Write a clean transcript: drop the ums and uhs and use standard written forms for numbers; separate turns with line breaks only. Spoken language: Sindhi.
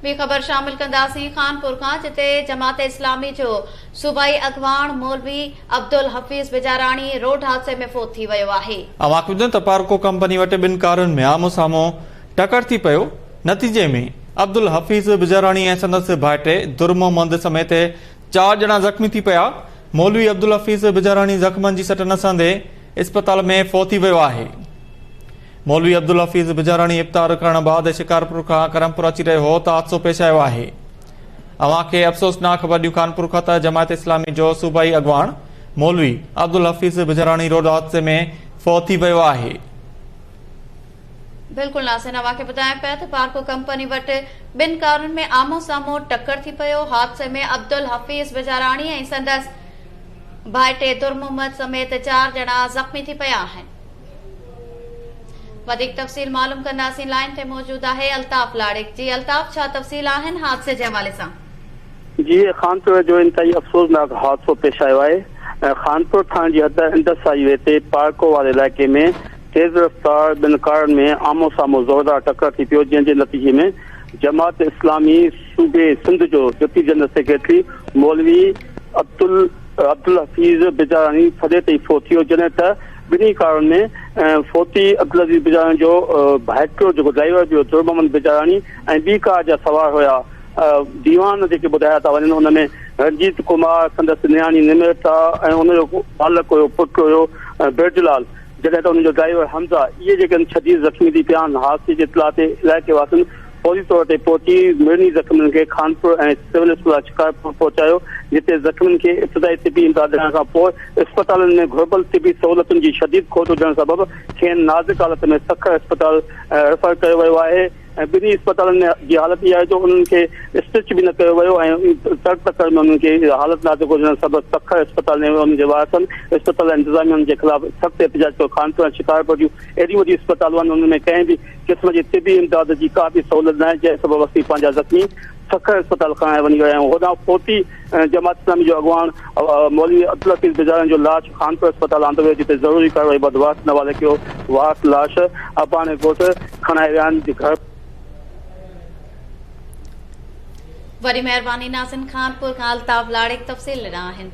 ٻي خبر شامل ڪنداسين خانپور کان جتي جماعت اسلامي جو صوبائي اڳواڻ مولوي عبدالحفيظ بجاراڻي روڊ حادثي ۾ فوت ٿي ويو آهي.
اوهان کي ٻڌايون ته پارڪو ڪمپني وٽ ٻن ڪارن ۾ آمهون سامهون ٽڪر ٿي پيو، نتيجي ۾ عبدالحفيظ بجاراڻي ۽ سندس ڀائٽي در محمد سميت چار ڄڻا زخمي ٿي پيا، مولوي عبدالحفيظ بجاراڻي زخمن جي سٽ نه سهندي اسپتال ۾ فوت ٿي ويو آهي. مولوي عبدالحفيظ بجاراڻي افطار ڪرڻ بعد شڪارپور کان ڪرمپور اچي رهيو هو ته حادثو پيش آيو آهي. اوهان کي افسوسناڪ خبر ڏيون خانپور کان ته جماعت اسلامي جو صوبائي اڳواڻ مولوي عبدالحفيظ بجاراڻي روڊ حادثي ۾ فوت ٿي ويو آهي.
بلڪل ناظرين اوهان کي ٻڌايان پيا ته پارڪو ڪمپني وٽ ٻن ڪارن ۾ آمهون سامهون ٽڪر ٿي پيو، حادثي ۾ عبدالحفيظ بجاراڻي ۽ سندس ڀائٽي در محمد سميت چار ڄڻا زخمي ٿي پيا آهن. وڌيڪ تفصيل معلوم ڪنداسين لائين تي موجود آهي الطاف لاڙڪ جي الطاف ڇا تفصيل آهن حادثي جي حوالي سان.
جي خانپور جو انتهائي افسوسناڪ حادثو پيش آيو آهي خانپور ٿاڻي جي حد انڊس هائي وي تي پارڪو واري علائقي ۾ تيز رفتار ٻن ڪارن ۾ آمهون سامهون زوردار ٽڪر ٿي پيو جنهن جي نتيجي ۾ جماعت اسلامي صوبي سنڌ جو ڊپٽي جنرل سيڪريٽري مولوي عبدالحفيظ بجاراڻي ٿڏي تي ئي فوت ٿي ويو جڏهن ته ٻنهي ڪارن ۾ فوتي عبدالعزيز بجاراڻي جو ڀائٽيو جيڪو ڊرائيور به هو در محمد بجاراڻي ۽ ٻي ڪار جا سوار هيا ديوان جيڪي ٻڌايا ٿا وڃن ان ۾ رنجيت ڪمار سندس نياڻي نمرتا ۽ ان جو ٻالڪ هيو پٽ هيو برج لال جڏهن ته ان جو ڊرائيور حمزه اهي جيڪي آهن شديد زخمي ٿي پيا آهن حادثي جي اطلاع تي علائقي واسين فوري طور تي پهچي مڙني زخمين کي خانپور ۽ سول اسپتال شڪارپور پهچايو جتي زخمين کي ابتدائي طبي امداد ڏيڻ کان پوء اسپتالن ۾ گهربل طبي سهولتن جي شديد کوٽ هجڻ سبب کين نازڪ حالت ۾ سکر اسپتال ريفر ڪيو ويو آهي ۽ ٻنهي اسپتالن ۾ جي حالت اها آهي جو انهن کي اسٽچ به نه ڪيو ويو ۽ تڙ تڪڙ ۾ انهن کي حالت نازڪ هجڻ سبب سکر اسپتال ۾ انهن جي وارثن اسپتال انتظاميا جي خلاف سخت احتجاج ڪيو خانپور ۽ شڪارپور جون ايڏيون وڏيون اسپتالون آهن انهن ۾ ڪنهن به قسم جي طبي امداد جي ڪا به سهولت ناهي جنهن سبب اسين پنهنجا زخمي سکر اسپتال کڻائي وڃي رهيا آهيون هوڏانهن فوتي جماعت اسلامي جو اڳواڻ مولوي عبدالحفيظ بجارڻ جو لاش خانپور اسپتال آندو ويو جتي ضروري ڪارروائي بعد وارثن حوالي ڪيو وارث لاش اباڻي ڳوٺ کڻائي ويا آهن گهر
وڏي مهرباني ناظرين خانپور کان الطاف لاڙيڪ تفصيل ڏنا آهن.